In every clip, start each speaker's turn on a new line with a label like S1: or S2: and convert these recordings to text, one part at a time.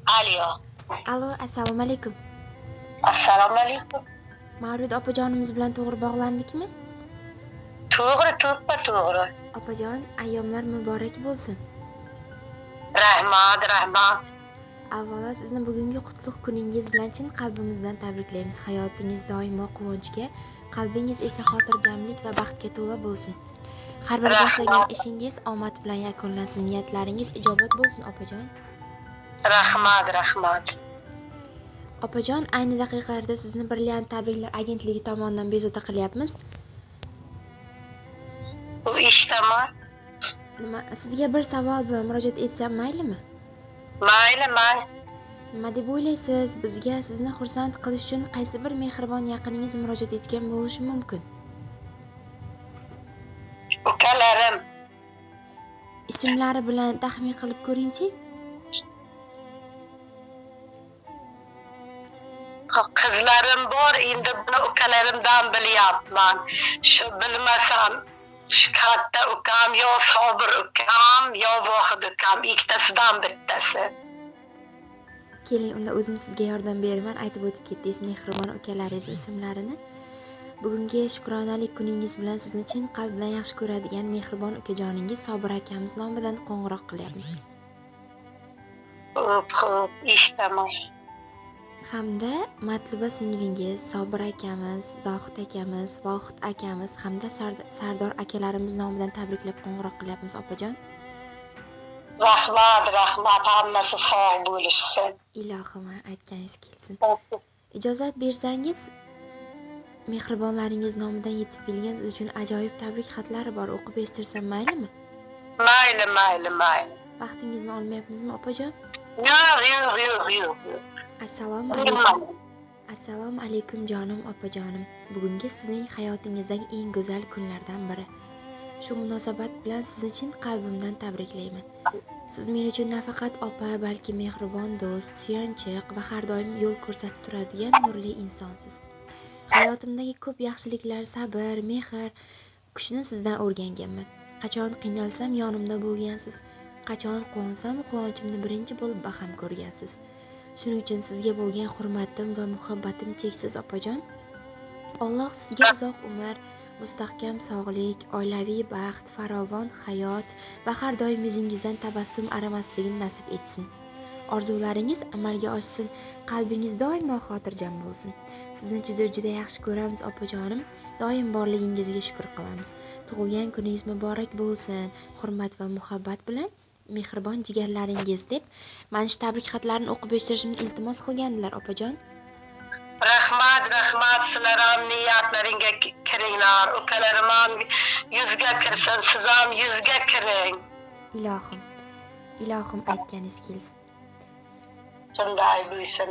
S1: Alo.
S2: Alo, assalomu alaykum.
S1: Assalomu alaykum.
S2: Mavlud opajonimiz bilan to'g'ri bog'landikmi?
S1: To'g'ri, to'ppa to'g'ri.
S2: Opajon, ayyomlar muborak bo'lsin.
S1: Rahmat, rahmat.
S2: Avvalo sizni bugungi qutlug' kuningiz bilan chin qalbimizdan tabriklaymiz. Hayotingiz doimo quvonchga, qalbingiz esa xotirjamlik va baxtga to'la bo'lsin. Har bir boshlagan ishingiz omad bilan yakunlansin, niyatlaringiz ijobat bo'lsin, opajon.
S1: Rahmat, rahmat.
S2: Opajon, ayni daqiqalarda sizni Brilliant tabriklar agentligi tomonidan bezovta qilyapmiz.
S1: U eshitaman.
S2: Nima, sizga bir savol bilan murojaat etsam maylimi?
S1: Mayli, mayli.
S2: Nima deb o'ylaysiz, bizga sizni xursand qilish uchun qaysi bir mehribon yaqiningiz murojaat etgan bo'lishi mumkin?
S1: Ukalarim.
S2: Ismlari bilan taxmin qilib ko'ringchi.
S1: Qizlarim bor, endi buni ukalarimdan bilyapman. Shu bilmasam, shu katta ukam yo Sobir ukam yo Vohid ukam, ikkitasidan bittasi.
S2: Keling, unda o'zim sizga yordam beraman. Aytib o'tib ketdingiz mehribon ukalaringiz ismlarini. Bugungi shukronalik kuningiz bilan sizni chin qalbdan yaxshi ko'radigan mehribon ukajoningiz Sobir akamiz nomidan qo'ng'iroq qilyapmiz.
S1: Xo'p, xo'p, eshitaman.
S2: Hamda Matluba singlingiz, Sobir akamiz, Zohid akamiz, Vohid akamiz hamda Sardor akalarimiz nomidan tabriklab qo'ng'iroq qilyapmiz, opajon.
S1: Rahmat, rahmat, hammasi sog' bo'lishsin.
S2: Ilohim, aytganingiz kelsin. Ijozat bersangiz, mehribonlaringiz nomidan yetib kelgan siz uchun ajoyib tabrik xatlari bor, o'qib eshittirsam maylimi?
S1: Mayli, mayli, mayli.
S2: Vaqtingizni olmayapmizmi, opajon?
S1: Yo'q, yo'q, yo'q, yo'q.
S2: Assalomu alaykum. Assalomu alaykum jonim opajonim. Bugungi sizning hayotingizdagi eng go'zal kunlardan biri. Shu munosabat bilan sizni chin qalbimdan tabriklayman. Siz men uchun nafaqat opa, balki mehribon do'st, suyanchiq va har doim yo'l ko'rsatib turadigan nurli insonsiz. Hayotimdagi ko'p yaxshiliklar, sabr, mehr, kuchni sizdan o'rganganman. Qachon qiynalsam yonimda bo'lgansiz. Qachon quvonsam quvonchimni birinchi bo'lib baham ko'rgansiz. Shuning uchun sizga bo'lgan hurmatim va muhabbatim cheksiz, opajon. Alloh sizga uzoq umr, mustahkam sog'lik, oilaviy baxt, farovon hayot va har doim yuzingizdan tabassum arimasligini nasib etsin. Orzularingiz amalga oshsin, qalbingiz doimo xotirjam bo'lsin. Sizni juda-juda yaxshi ko'ramiz, opajonim. Doim borligingizga shukr qilamiz. Tug'ilgan kuningiz muborak bo'lsin. Hurmat va muhabbat bilan mehribon jigarlaringiz deb mana shu tabrik xatlarini o'qib eshittirishimni iltimos qilgandilar, opajon.
S1: Rahmat, rahmat, sizlar ham niyatlaringga kiringlar. Ukalarim ham yuzga kirsin, siz ham yuzga kiring.
S2: Ilohim, ilohim aytganingiz kelsin.
S1: Shunday bo'lsin.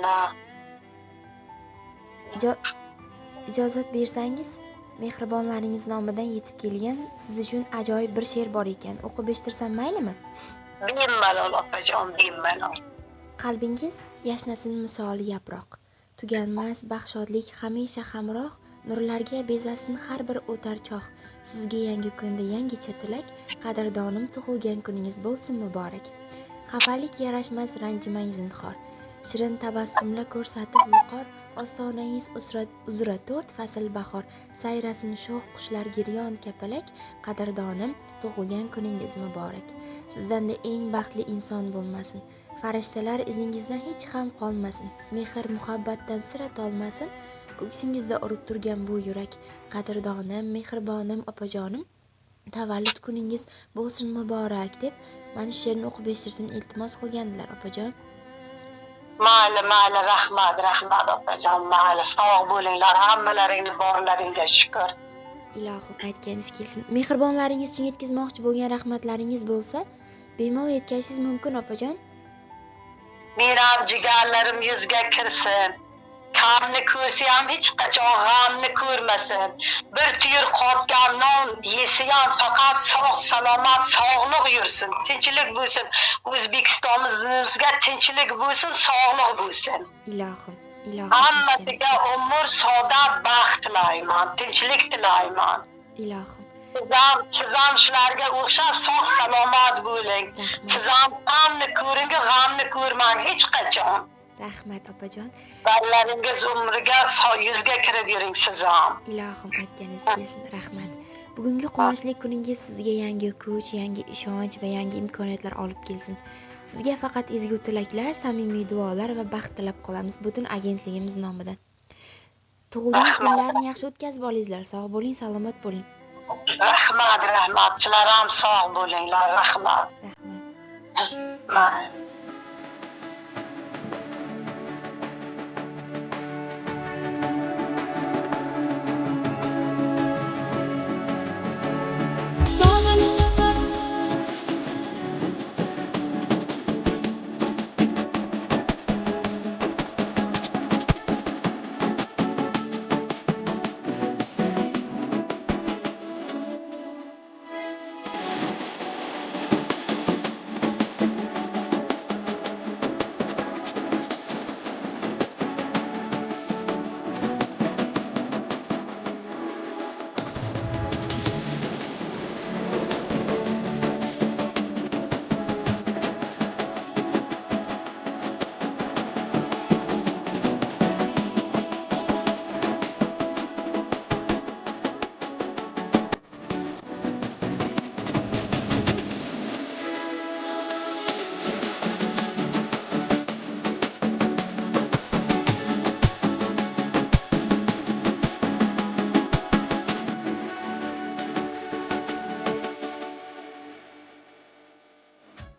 S2: Ijozat bersangiz, mehribonlaringiz nomidan yetib kelgan siz uchun ajoyib bir she'r bor ekan. O'qib eshittirsam maylimi?
S1: Bemalol, opajon, bemalol.
S2: Qalbingiz yashnasin misoli yaproq. Tuganmas baxshodlik hamisha hamroh, nurlarga bezasin har bir o'tar choh. Sizga yangi kunda yangicha tilak, qadrdonim tug'ilgan kuningiz bo'lsin muborak. Xafalik yarashmas, ranjimang zinhor. Shirin tabassumla ko'rsatib viqor, ostonangiz uzra to'rt fasl bahor. Sayrasin sho'x qushlar giryon kapalak, qadrdonim tug'ilgan kuningiz muborak. Sizdanda eng baxtli inson bo'lmasin. Farishtalar izingizdan hech ham qolmasin. Mehr muhabbatdan sira tolmasin. Ko'ksingizda urib turgan bu yurak, qadrdonim, mehribonim, opajonim, tavallud kuningiz bo'lsin muborak deb mana shu she'rni o'qib eshittirsin iltimos qilgandilar, opajon.
S1: Mayli, mayli, rahmat, rahmat, opajon, mayli, sog' bo'linglar, hammalaringni borlaringga shukr.
S2: Ilohim aytganingiz kelsin. Mehribonlaringiz uchun yetkazmoqchi bo'lgan rahmatlaringiz bo'lsa, bemalol yetkazishingiz mumkin, opajon.
S1: Men ham jigarlarim yuzga kirsin. Kamni ko'rsa ham hech qachon g'amni ko'rmasin. Bir tuyur qotgan non yesa ham faqat sog' salomat, sog'liq yursin, tinchlik bo'lsin. O'zbekistonimizga tinchlik bo'lsin, sog'liq bo'lsin.
S2: Ilohim, ilohim.
S1: Hammasiga umr, saodat, baxt tilayman, tinchlik tilayman.
S2: Ilohim.
S1: Siz ham shularga o'xshab sog' salomat bo'ling.
S2: Rahmat.
S1: Siz ham g'amni ko'ring, g'amni ko'rmang hech qachon.
S2: Rahmat, opajon.
S1: Bolalaringiz umriga yuzga kirib yuring siz ham.
S2: Ilohim, aytganingiz kelsin, rahmat. Bugungi quvonchli kuningiz sizga yangi kuch, yangi ishonch va yangi imkoniyatlar olib kelsin. Sizga faqat ezgu tilaklar, samimiy duolar va baxt tilab qolamiz butun agentligimiz nomidan. Tug'ilgan kunlarni yaxshi o'tkazib olinglar. Sog' bo'ling, salomat bo'ling.
S1: Rahmat, rahmat. Sizlar ham sog' bo'linglar, rahmat.
S2: Rahmat.
S1: Mayli.